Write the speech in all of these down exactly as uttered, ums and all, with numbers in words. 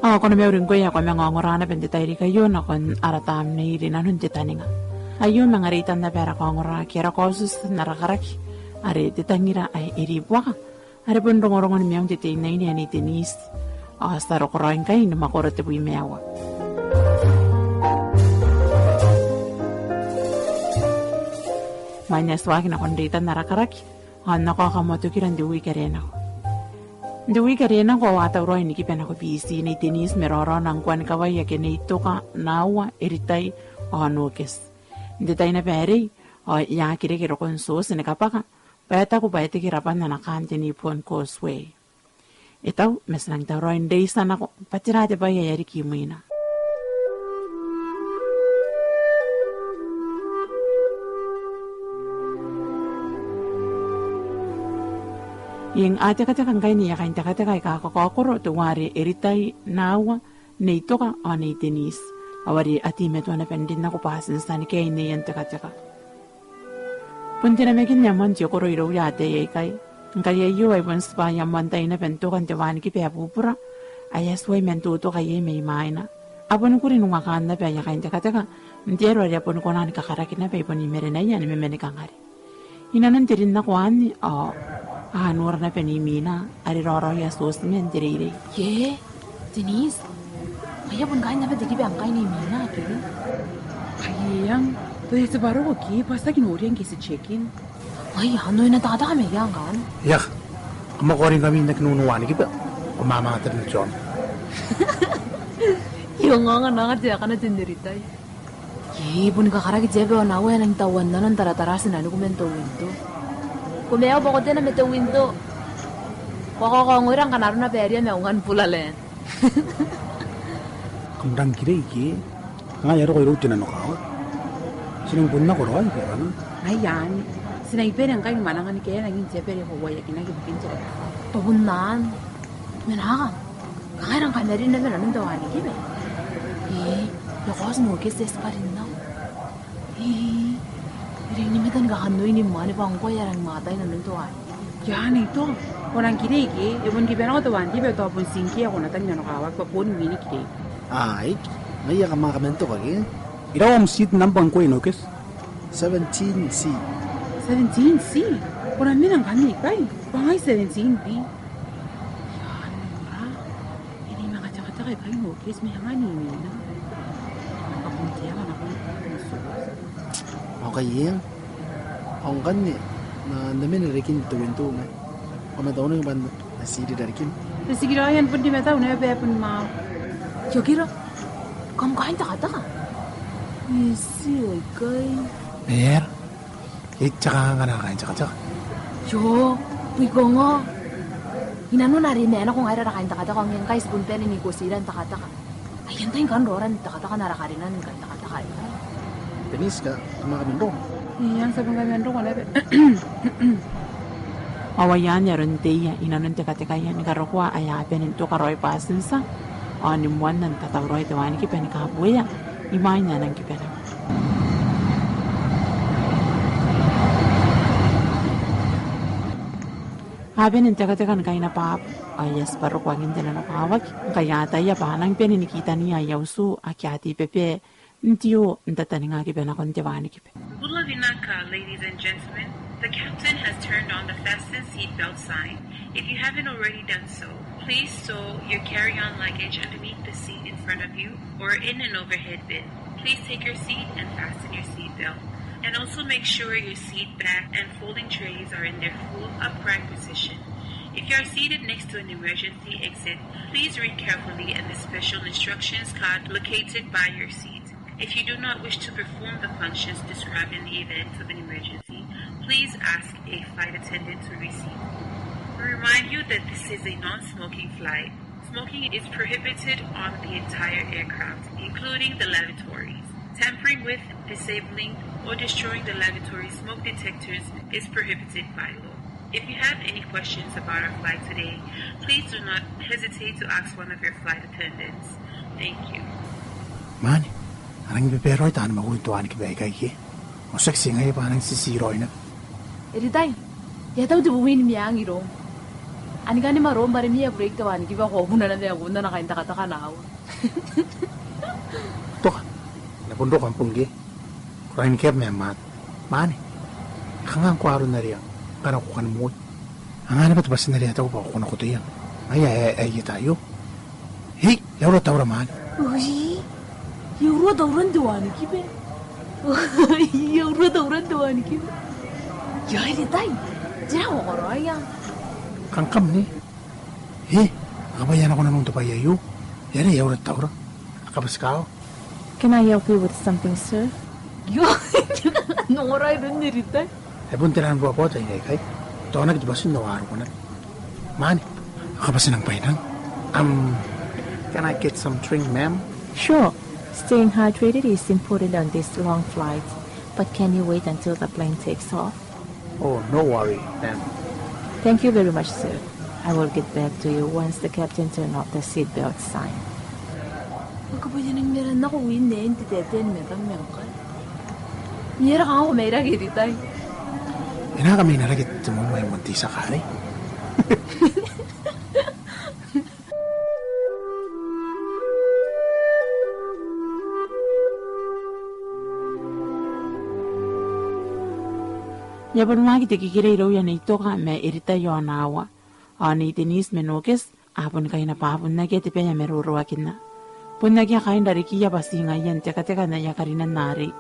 Ao ko na mauri ngkoe ae ko a manga ongora naba n te tairiki aio nakon ara tamnei rinanon te taninga. Aio manga reitan naba ara kaongora ke ara kaotioti n ara karaki are Te tangira ae e ribuaka, are bon rongorongon maiun te teinnaine ae Nei Denise. Ao ti a roko raoi ngkai ni mwakoro tebwi ma aua. Imwain ae ti waaki nakon reitan ara karaki, ao N na kaoka moa tokira n te wiiki are nako. N te wiiki are nako ao a tauraoi ni kiba nako Biti Nei Denise ma raoraona ngkoa ni kawai ake Nei Toka, Naua, Eritai ao Nokes. N te tai naba arei ao e a aki reke rokon Tioti ni kabwaka, bwa e taku bwa e teke rabwan ana kaan te Nippon Causeway. E tau ma ti nang tauraoi n reitia nako bwa tera te bwai ae e a riki imwina. Eng, a tekateka ngkai neiei kain tekateka aika kakaokoro teuare Eritai, Naua, Nei Toka ao Nei Denise. Ao are a teimatoa naba n rin nako bwa ti na tia ni kaea neiei n tekateka. Bon te namakin ae moan te okoro irouia ataei aikai. Ngkai aio ai bon tibwa aia moan tai naba n toka n te wanikiba ae bubura ae a tuai man totoka iai mai mwaina. A boni kuri n uakaan naba aia kain tekateka n te aro are a boni kona ni kakaraki naba i bon i marenaia ni mamanekangare. Inanon te rin nako anne ao a nora naba Nei Mina are raoraoia Tioti man te reirei. Ye, Denise, ngaia bon kaain naba te kiba ngkai Nei Mina ke? Ai eng, tao e tibwa roko ke bwa ti aki noria ngke ti check-in. Ai, anne e na takataka mai ia ngkanne? Ia, kam a kaori ngkami n aki nonoa ni kiba, ko mamanga tarin John. I ongongo naba te akana te n Eritai. Ke, boni kakaraki te aba ao Naua e nang tauan nano n taratara tinaniku man te winto. Ko maiu bwa ko tena ma te winto. Ko a kakaongoira ngkana arona bwa e riai ma ungan bulalan. Kam rang kirei ke? Ngai a roko irou te nanokawaki. Ti nang bon nako raoi ke ngkana? Ai anne. Ti na ibere ngkai ni mwananga ni kaea nangin te aba are ko uaiakinaki ibukin te aba. Tao bon anne. Mena aka. Kangai rang kamarin naba nanon te wanikiba. E, e a kaoti Nokes ae ti karin nako. E, e rang nimata ni kakannoi ni mwaane bwa ngkoa e a rang mwatai nanon te wanikiba. Ia Nei Toka, ko rang kirei ke? E bon kiba nako te wanikiba, tao bon ti ngkoe ae ko na tang nanokawaki bwa ko bon mini kirei. Aik, ngaia kam a kaman toka ke? Iraua am seat number ngkoe Nokes? Seventeen C. Seventeen C? Ko na mena ngkanne ikai? Bwa ngai seventeen B. Ia, nora. E na manga tekateka ikai Nokes ma e a nang mena. Ao kai eng. Ao ngkanne, N na, N na mena rarikin te winto ma ko mataunaki bwa N na tii rarikin. Te tikiraoi ae bon ti mataunaki bwa e bon ma. Tiokira. Kam kaain tekateka? Iti aikai. Mera. E tiaki ngkana kaain tekateka. Io, bwa I ongo. Inanon are e mena nako ngaira ara kain tekateka, ao ngkai ti bon bane ni kotira n tekateka. Ai antai ngkanne raora n tekateka n ara karinan kain tekateka aikai? Denise, kam a kaman roko? Eng, ti a bon kaman roko naba. Ao ai anne aron te ia inanon tekateka ae ni karokoa ae a bane n toka raoi bwatintia, ao ni moanna n tatauraoi te wanikiba ni kabuea imwain ae e nang kiba nako. A bane n tekateka ni kainabwabwa, ao e a tibwa roko angin te nanokawaki, ngkai a ataia bwa a nang bane ni kitaniia aia utu ake a tei bebe n te oo n tataninga kiba nakon te wanikiba. Bula vinaka, ladies and gentlemen. The captain has turned on the fasten seat belt sign. If you haven't already done so, please store your carry-on luggage underneath the seat in front of you or in an overhead bin. Please take your seat and fasten your seat belt. And also make sure your seat back and folding trays are in their full upright position. If you are seated next to an emergency exit, please read carefully and the special instructions card located by your seat. If you do not wish to perform the functions described in the event of an emergency, please ask a flight attendant to reseat. We remind you that this is a non-smoking flight. Smoking is prohibited on the entire aircraft, including the lavatories. Tampering with, disabling, or destroying the lavatory smoke detectors is prohibited by law. If you have any questions about our flight today, please do not hesitate to ask one of your flight attendants. Thank you. Mwaane, a nang beberaoi taan mwakuri n te wanikiba aikai ke? Ao tiaki ti ngaia bwa a nang titi raoi naba. Eritai, e a tau te bwin meang iroum. Ani kani maroom bwa are mia break te wanikiba ko a buna naba e a kona n kaintekateka nako. Toka, N na bon roko am bong ke. Ko rain keb ma mwaat. Mwaane, kanga ngkoa aron are ngkana ko kani moi. Anga naba te bwati are e a tau bwa ko na kotoia. Ngaia ae, ae I eta aio. Hei, e a ura taura mwaane. Ui, e a ura tauran te wanikiba. E a ura tauran te wanikiba. Ia, Eritai, tera ko karaoia? Kangkam ne. He, a kabwaia nako nanon te bwai aio. E are e a ura taura. A kabwaia. Can I help you with something, sir? Io, nora iroun Eritai. E bon te ran ruabua taina aikai. Taonaki te bwati n au aro konaki. Mwaane, a kabwaia nang bwainang. Um, can I get some drink, ma'am? Sure. Staying hydrated is important on this long flight. But can you wait until the plane takes off? Oh, no worry, ma'am. Thank you very much, sir. I will get back to you once the captain turn off the seat belt sign. Ngke bwa e a nang mera nako win ne n te teten me kam me ngkai. Mera kanga ko mera ke Eritai. E na kami na rake te momo e mon te saka are. E a bon waaki te kikira irouia Nei Toka ma Eritai ao Nawa. Ao Nei Denise ma Nokes, a bon kaina bwa bon akea te bwai ae maroroakinna. Bon akea kaain rarikiia bwa ti ngaia n tekateka n aia karinan arei.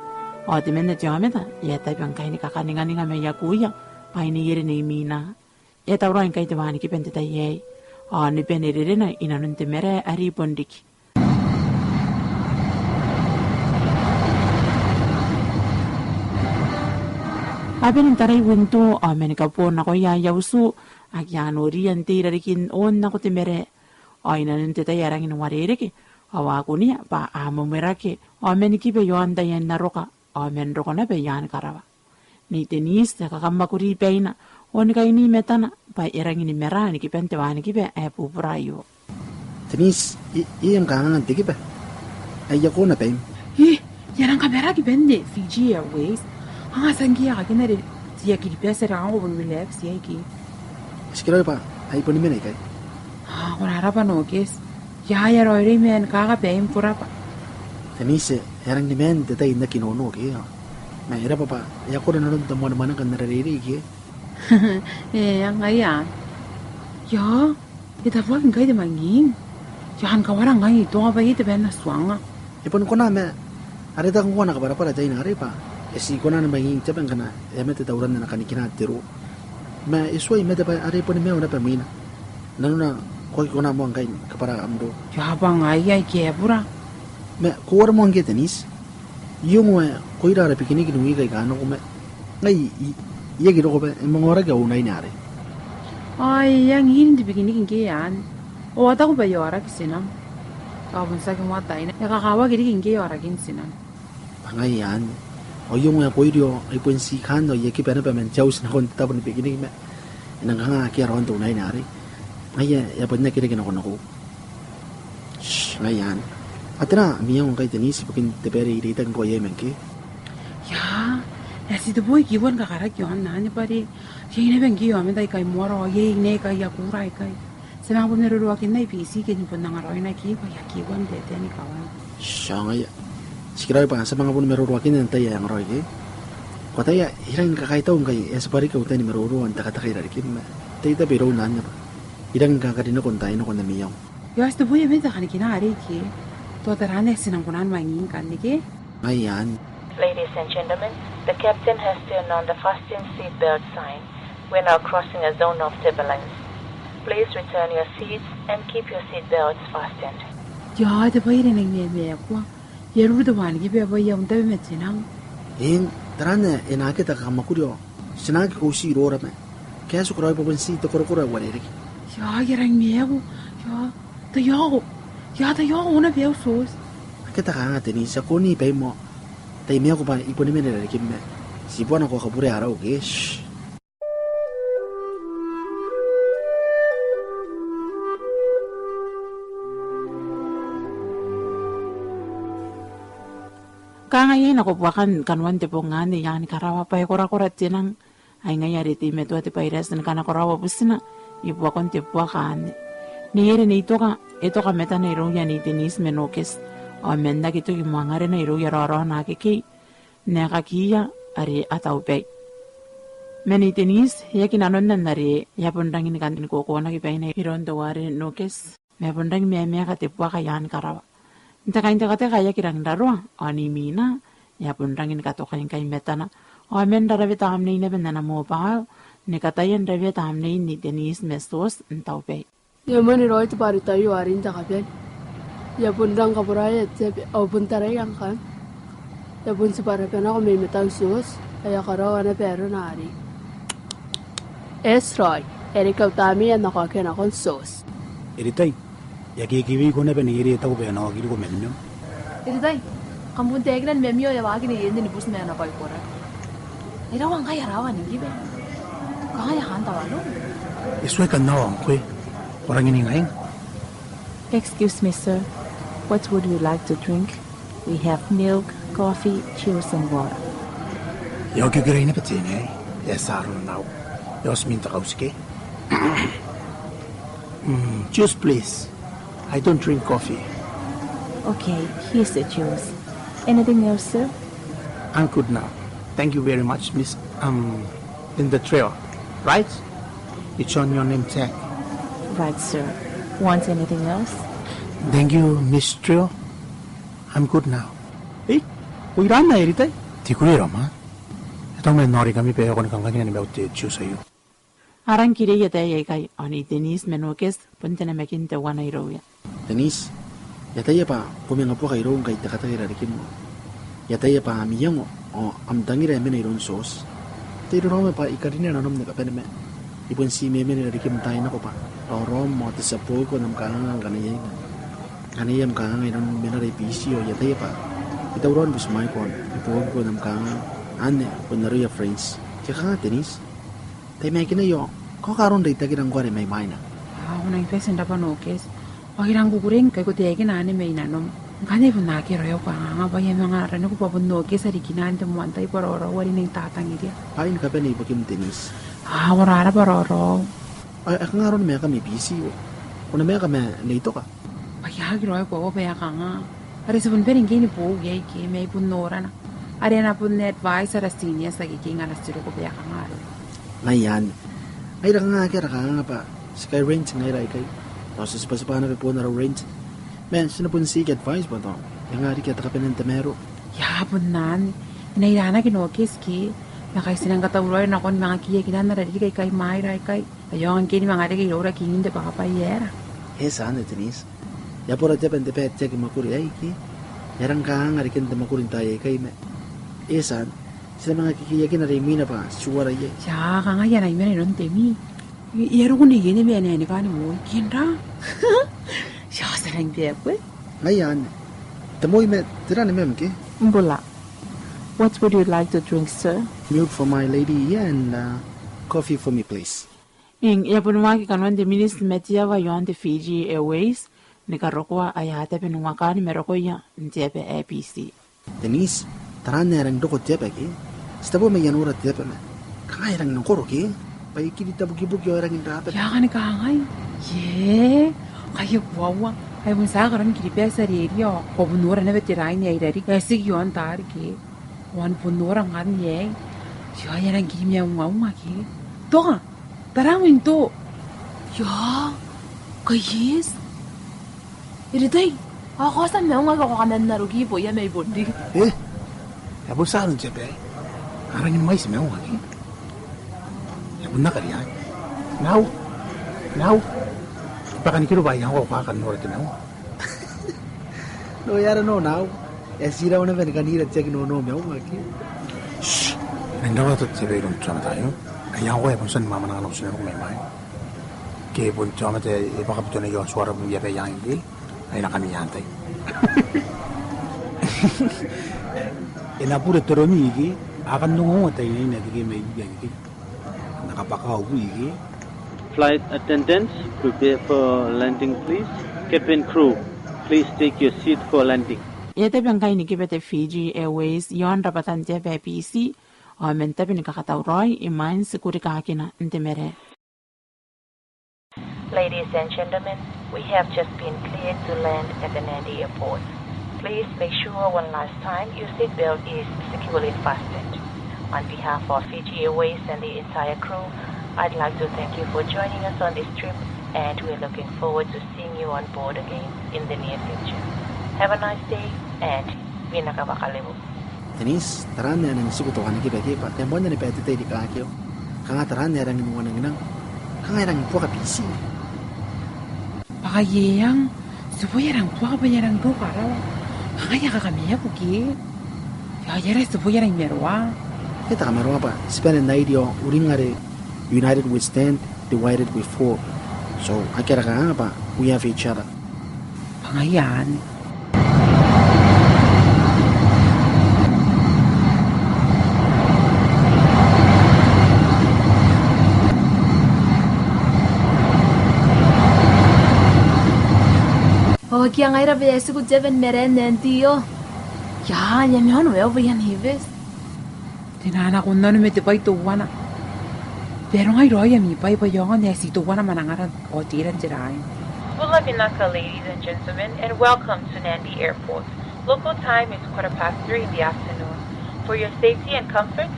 Ao temanna te aomata, e a tabe ngkai ni kakaninganinga ma aia kuia, bwa e na ere Nei Mina. E a tauraoi ngkai te wanikiba n te tai aei. Ao ni bane rerena inanon te marae are bon riki. A bane n tarai winto, ao mani kaboo nakoia aia utu, ake a noria n tei i rarikin oon nako te marae. Ao inanon te tai ae rangi n uarereke, ao a kunea, bwa a mwemwerake, ao mani kiba i aon taian aroka, ao man roko naba i aani karawa. Nei Denise, e kakamwakuri baina, ao ni kaini matana, bwa e rangi ni mara ni kiban te wanikiba ae bubura aio. Denise, i, i ngkanne te kiba. Ae e a kona baim. E, e a rang kamara kiban te Fiji Airways. Anga tiaki a kakinna are, ti a Kiribati are kanga ko bon relax iai ke. Ti kiraoi bwa, ai bon mena ikai. A, ko rabwa Nokes. Ia, e a raoiroi man kakabaim, ko rabwa. Denise, e a rang ni maan te tai n aki nono ke, ao. Ma e rabwa bwa, e a kona n aron te moanmoaningkan ara reirei ke. E, ngaia. Ia, e tabuaki ngkai te manging. Ia, an kawara ngai, tonga bwa iai te bwai ae na tuanga. E bon kona ma, are e taku ngkoa ana kabwarabwara taina arei bwa, e ti kona ni manging te bwai ngkana, e a mate tauran ana kanikina te roo. Ma e tuai mate bwa, are e bon maiu naba mwina. Nanona ko aki kona moa ngkai ni kabwara am roo. Ia bwa ngaia ae e bubura. Ma ko uara moa ngkoe Denise. I ongo ae ko ira ara bikiniki n wiki aika nako ma. Ngai i, i aki roko bwa, e manga aoraki au naine arei. Ai, e a ngiri n te bikiniki ngke anne. Ao a taku bwa e aoraki tinam. Ao bon tiaki moa taina. E kakawaki riki ngke e aoraki tinam. Bwa ngaia anne. Ao I ongo ae ko iri ao, ai bon ti kaan ao I a kiba naba man te auti nakon te tabo ni bikiniki ma. E nang kanga akea raon te unaine arei. Ngaia, e a bon aki reke nakonakou. Shh, ngaia anne. A tera ami iango ngkai Denise ibukin te bwai are I reitaki ngkoa iai man ngke? Ia, e a ti te boi kiiwa ni kakaraki i aon anne bwa are. Iai naba ngke aomata aika i moara ao iai naba aika i Akura aikai. Ti a manga bon maroroakinna i Biti ke ni bon anga raoi nako bwa e a kiiwa n te teni kawan. Shh, ngaia. Ti kiraoi bwa ti a manga bon maroroakinna n te tai ae anga raoi ke. Ko ataia, I rangi ni kakaitau ngkai e a tibwa riki au tai ni maroro ao n tekateka i rarikim ma. Tai tabe iroun anne bwa I rangi ni kakarinako n taai nako n ami iango. Ia, ti te boi ae mena te kanikina arei ke. Tao tera ae ti nang kona ni manging ngkanne ke. Ngaia anne. Ladies and gentlemen, the captain has turned on the fasten seat belt sign. We're now crossing a zone of turbulence. Please return your seats and keep your seat belts fastened. Ia, te bwai are e nang mea, mea kua. E a ruru te wanikiba bwa e a un tabe ma tinang. Eng, tera ae e na aki taka kamwakuri ao. Ti na aki kauti iroura ma. Kaeti karaoi bwa bon ti te korokoro ae uarereke. Ia, e a rangi ni mea ko. Ia, taiaoka. Ia, taiaoka, ko na bia utos. Akea te kanga Denise, ko ni bwai moa. Tai mea ko bwa I bon mena i rarikim ma. Ti bon nako kaburea arau ke, shh. Kanga iai nako buakan kanoan te bong anne i Anikarawa bwa e korakora te nang, ai ngaia are e teimatoa te bairati ni kanakoraoa butina i buakon te buaka anne. Nei ere Nei Toka, e toka matana irouia Nei Denise ma Nokes, ao man aki toki moangarena irouia raoraona akekei n aekakiia are a taubai. Ma Nei Denise e aki nanonna n are e a bon rangi ni kan ni kokonaki baina iroun teuare Nokes, ma e bon rangi ni mamaaka te buaka i Anikarawa. N te kaintekateka ae aki rangi n raroa, ao Nei Mina e a bon rangi ni katokai ngkai matana, ao man raraweta am nei naba n ana mobile ni kataia n rawea am nei Nei Denise ma Sos n taubai. E a mani raoi te bwai are tao arei n te kabane. E a bon rang kabwarai te aba, ao bon taraia ngkanne. E a bon tibwa raba nako mai matan Sos, ao e a karaoa naba arona arei. Eti raoi, e reke au tamnei nako akea nakon Sos. Eritai, e a kekeweiko naba Nei ere Taubai ao e na okiriko man mem. Eritai, kam bon taekina ni mami ao e a waaki Nei Ende ni buti ma ana bwai koraki. E rawa ngkai a rawa ni kibe. Kanga e a kan tawano. E tuai kan rawa ngkoe. Ko rangi n ingainga. Excuse me, sir. What would you like to drink? We have milk, coffee, juice, and water. E a okioki raoi naba te nang aei. E a tia aron nau. E a oti mwin te kauti ke. Mm, juice, please. I don't drink coffee. Okay, here's the juice. Anything else, sir? I'm good now. Thank you very much, Miss, um, in the trail, right? It's on your name tag. Right, sir. Want anything else? Thank you, Miss Trail. I'm good now. Ei, ko iranna Eritai? Ti kuira ma. E tau ma e na ori kami bwa e a kona ni kangkangina ni maiu te juice aio. A rang kiria ataei aikai, ao Nei Denise ma Nokes bon te namakin teuana irouia. Denise, I ataia bwa ko manga buaka irou ngkai te tekateka i rarikim. I ataia bwa am iango ao am tangira e mena iroun Sos. Tai raraoma bwa I karinea nanom ni kabane ma I bon ti memena i rarikim n taai nako bwa raoraom ao te tia boki n am kanganga ngkana iai. Ngkana iai am kanganga inanon menara i Biti ao I ataia bwa I tauraoi ni butimwaeko ni boki n am kanganga anne bon aroia French. Ke kanga Denise? Tai maekinaio, ko karon reitakira ngkoa are mai mwaina. A, ko nang bati n rabwa Nokes. Ao I rang kukurei ngkai ko taekina anne mai nanom. Ngkanne bon akea raoi au kanganga bwa I a manga araniko bwa bon Nokes are I kinaa n te moan tai bwa raoraou are I nang tatangiria. Bwaai ni kabane ibukim Denise. A, ko rarabwa raoraou. A, e kanga aron maekam i Biti? Ko na maeka ma Nei Toka? Bwa I aki raoi koaua bwa e kanga. Are ti bon bane ngkai ni boou iai ke, ma I bon norana. Are a na bon advise ara seniors akekei ngkana ti roko bwa e kanga arona. Ngaia anne. Ngaira kanga akea ara kanganga bwa ti kai rent ngaira aikai. Tao ti tibwatibwa naba boon ara rent. Ma ti na bon seek advice bwa tao e nga riki ae te kabanea n tamaroa. Ia bon anne. E na iraanaki Nokes ke. Ma kai ti nang katauraoi nakon manga kiakinan ara ririki aikai imwaira aikai. Aio ngke ni manga reke iroura kingin te bwakabwai aei. E tia anne Denise. E a bora te aba n te bwai ae te aki mwakuri aei ke. E rang kanganga reken te mwakuri n taai aikai ma. E tia anne. Ti na manga kekeiakina are imwina bwa ti uara iai. Ia, kanga iai nai mena iroun te mi. E a roko Nei Ende ma ana aine kani moi. Ke n ra. Ia, ti a rang bebwe. Ngaia anne. Te moi ma tera ni mem ke? Mbula. What would you like to drink, sir? Milk for my lady here and, uh, coffee for me, please. Eng, e a bon waaki kanoan te miniti ma te aoa iaon te Fiji Airways ni karokoa aia tabe n uakaan ma rokoia n te aba ae Biti. Denise, tara anne e rang n roko te aba ke? Ti tabo ma I a nora te aba ma. Kanga e rang n koro ke? Bwa e kiri tabukibuki ao e rangi n rababa. Ia kanga kangai. Ie, kai e koaua. Ai bon tia karon Kiribati are e riai ao ko bon nora naba te rain ae i rariki. E tiki iaon taari ke. Ao bon nora ngkanne aei. Ia, e rang kiri maungaunga ke. Toka. Tara mwin to. Ia, kai yes. Eritai, ao ko a tia n maunga ke ko kaman aroki bwa I a mai bon riki. E, e a bon tia n te aba aei. A rangi ni mwaiti maunga ke. E a bon aki riai. Nau, nau. Bwa kanikiro bwa I a ngkoa ko a kan nora te maunga. No, e aera no nau. E a tii rawa naba ni kan ira te aki nono maunga ke. Shh. N na rawata te aba iroun te aomata aio. Ai ngkoa e bon tia ni mwamwananga nako tinaniku mai mwaina. Ke bon te aomata e bwaka butoia ao tuara bwa I a baiang ke. Ai na kani antai. E na bure toromi ke. A kan nongongo tai nai na ke mai bia ke. N na kabwaka au ke. Flight attendants, prepare for landing, please. Cabin crew, please take your seat for landing. E a tabe ngkai ni kiba te Fiji Airways iaon rabwatan te aba ae Biti, ao man tabe ni kakatauraoi imwain tikurikakina n te marae. Ladies and gentlemen, we have just been cleared to land at the Nadi Airport. Please make sure one last time your seatbelt is securely fastened. On behalf of Fiji Airways and the entire crew, I'd like to thank you for joining us on this trip, and we're looking forward to seeing you on board again in the near future. Have a nice day, and winaka wakarebu. Denise, taraan ae e nang tiku teuana ni kiba ke bwa e a moanna ni bae te tai rikaaki ao kanga taraan ae e rangi n wananginang, kanga e rangi n buaka Biti. Bwa kai e ang, titebo e a rangi n buaka bwa e a rangi n roko raoi. Kanga e a kakamaaku ke? Ao e aera titebo e a rangi n maroa? E a kakamaaroa bwa ti bane n airi ao uringa are united we stand, divided we fall. So akea ara kanganga bwa we have each other. Bwa ngaia anne. Ao akea ngaira bwa e a tiku te aba ni marae n Nadi. Ia, e a mena ao e a uaia n Hivis. Te nana ko nano ma te bwai teuana. Bwa e rongai raoi ami bwai bwa e aonga n eti teuana mwanangara ao tera n te rai. Bula vinaka, ladies and gentlemen, and welcome to Nadi Airport. Local time is quarter past three in the afternoon. For your safety and comfort,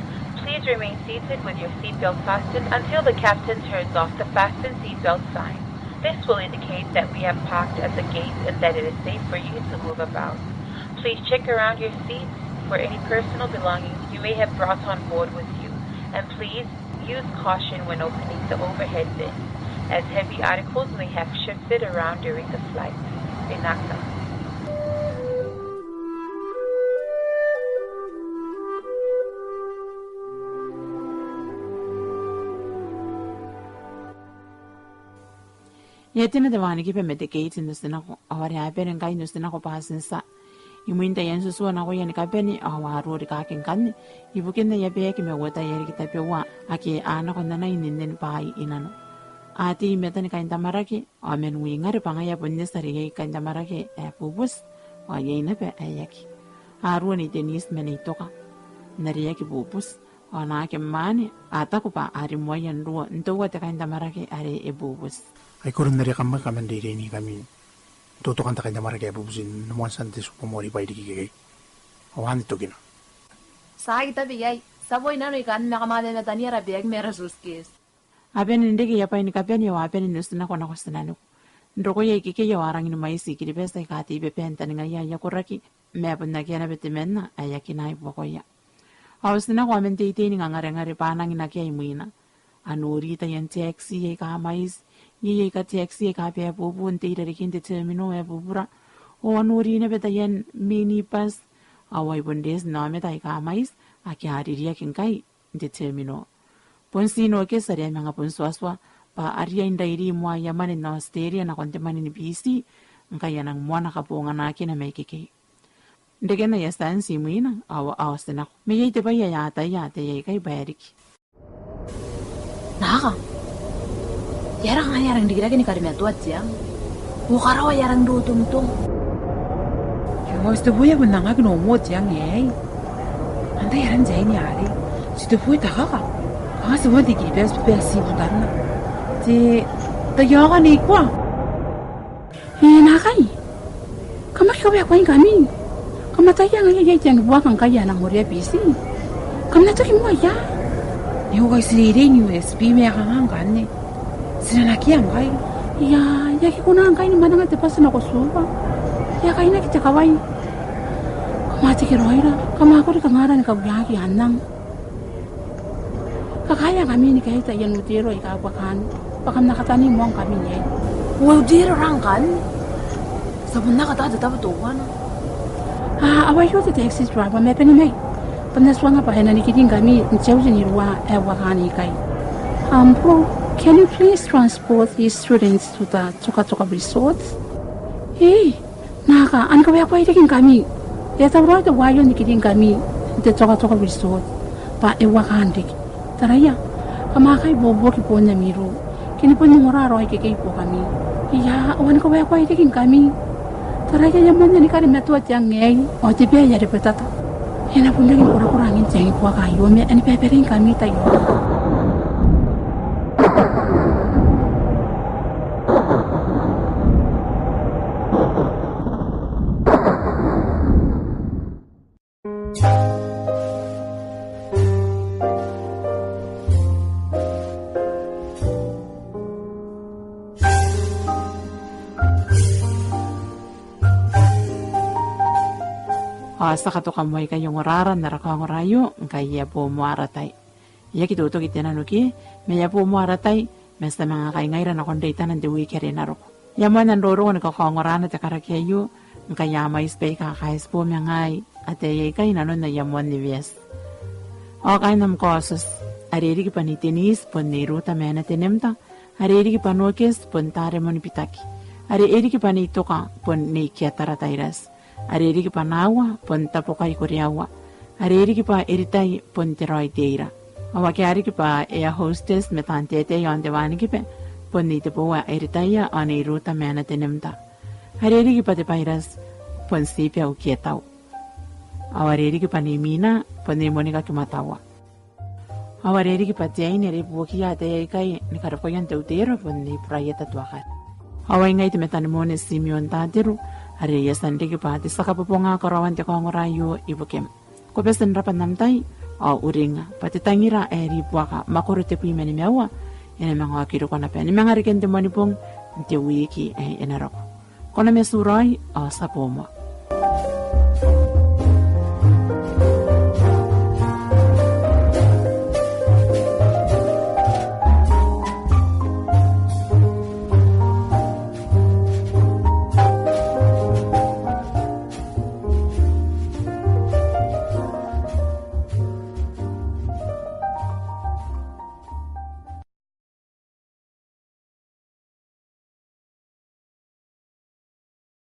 please remain seated with your seatbelt fastened until the captain turns off the fasten seatbelt sign. This will indicate that we have parked at the gate and that it is safe for you to move about. Please check around your seats for any personal belongings you may have brought on board with you, and please use caution when opening the overhead bin, as heavy articles may have shifted around during the flight. Vinaka. E a tena te wanikiba ma te gate n otinako, ao are a bane ngkai n otinako bwatintia. Imwin taian tutuo nakoia ni kabane, ao a rori kaki ngkanne, ibukin aia bag ma uotaia riki tabeua ake a nako n anai n nenneni bwaai i nano. A tei i matani kaintamwarake, ao man wingare bwa ngaia bon eti are iai kaintamwarake ae bubuti, ao iai naba ae aki. A ruo Nei Denise ma Nei Toka n are aki bubuti, ao naake mwaane a taku bwa a rimoaia n ruo n toua te kaintamwarake are e bubuti. Ai koro n are kam aki kaman reireiningkami n totokan te kaintamwarake ae bubuti n moan tian te tubomori bwai riki ikekei. Ao anne tokina. Ti a aki tabe iai, ti a boo i nano ikanne ma kam a mena n tania ara bag ma ara suitcase. A bane n reke aia bwai ni kabane ao a bane n otinako nako tinaniku. N rokoia ikekei ao a rangi ni mwaiti I-Kiribati aika a tei bebaan taningaia aia koraki, ma bon akea naba temanna ae akinaki buakoia. A otinako ao man teitei ni ngangarengare bwa a nangi n akea imwina. A nori taian taxi aika mwaiti, iai aika taxi aika baabubu n tei i rarikin te terminal ae bubura. Ao a nori naba taian minibus, ao ai bon reti n aomata aika mwaiti ake a ririaki ngkai n te terminal. Bon ti Nokes are e a manga bon tuatua bwa a riai n rairi moa aia mwane n Aotiteria nakon te mwane ni Biti, ngkai a nang moana kabonganakina mai ikekei. N reken aia tianti imwina, ao a otinako. Ma iai te bwai ae a ataia ataei aikai bwa e riki. Naaka, e aera kanga e a rangi n rikirake ni karimatoa te ang? Ao karawa e a rangi n rotongitong. Io, titebo e a bon angaki n omo te ang aei. Antai aran te aine arei? Titebo e takaka. Kanga titebo n te I-Kiribati bwa e a tibu tanna. Te, taiaoka Nei Kua. E, naakai. Kam aki kawaekoa ngkami. Kam ataia ngaia iai te ang ni buaka ngkai ae e nang orea Biti. Kam na toki moa ia. Io, kai ti reirei n U S B ma e a kanga ngkanne? Ti na nakea ngkai. Ia, e aki kona ngkai ni mwananga te bwati nako Suva. E a kainaki te kawai. Kam a tekeraoira, kam a kuri kangara ni kaweaki anang. Kakaea ngkami ni kaea taian utero aika buakani, bwa kam na katani moa ngkami iai. Ao utero ra ngkanne? Ti a bon aki ata te tabo teuana. A, ao aio te taxi driver, ma bane mai. Bwa N na tuanga bwa e na nikiri ngkami n te auti n iruwa ae buakani ikai. Um, bro, can you please transport these students to the Tokatoka Resort? Ee, naaka, a ni kawaekoa riki ngkami. E a tauraoi teuaio n nikiri ngkami n te Tokatoka Resort. Bwa e buakani riki. Taraia, kam a kai buobuoki boon ami ruu. Ke ni bon ongora raoi ikekei buokami. Ia, ao a ni kawaekoa riki ngkami. Taraia, e a moanna ni karimatoa te ang aei, ao te bwai are e bwatata. E na bon rangi ni korakora angin te ang i buaka aio, ma e na babaire ngkami taiaoka. Ao ti a katoka moa ikai n ongora n ara kaongora aio, ngkai e a boo moa ara tai. E aki totoki te nano ke, ma e a boo moa ara tai, ma ti a manga kaingaira nakon reitana n te wiki are e na roko. E a moanna n roroko ni kakaongorana te karaki aio, ngkai a mwaiti baika a kaitibo ma ngaai ataei aikai inanon aia moan weweeti. Ao kaain am kaotioti, are e riki bwa Nei Denise bon Nei Ruta Meana Tenemta, are e riki bwa Nokes bon Taremon Bitaki, are e riki bwa Nei Toka bon Nei Kiatara Tairati, are e riki bwa Naua bon Tabokai Koreaua, are e riki bwa Eritai bon Teraoi Teira. Ao ake a riki bwa air hostess ma taan tete iaon te wanikiba bon Nei Teboua Eritaia ao Nei Ruta Meana Tenemta. Are e riki bwa te bairati bon Tibia Ukietau. Ao are e riki bwa Nei Mina bon Nei Monika Kimataua. Ao are e riki bwa te aine are e buokiia ataei aikai ni karokoan te uteero bon Nei Buraieta Tuakari. Ao ai ngai te metanimone Simeon Tatiru, are I a tia n riki bwa te tia kabobonga karaoan te kaongora aio ibukim. Ko bati n rabwa n am tai, ao uringa bwa te tangira ae ribuaka makoro tebwi ma nimaua e na manga oki roko naba ni manga reken te Moanibong n te wiki ae e na roko. Ko na matu raoi, ao ti a boo moa.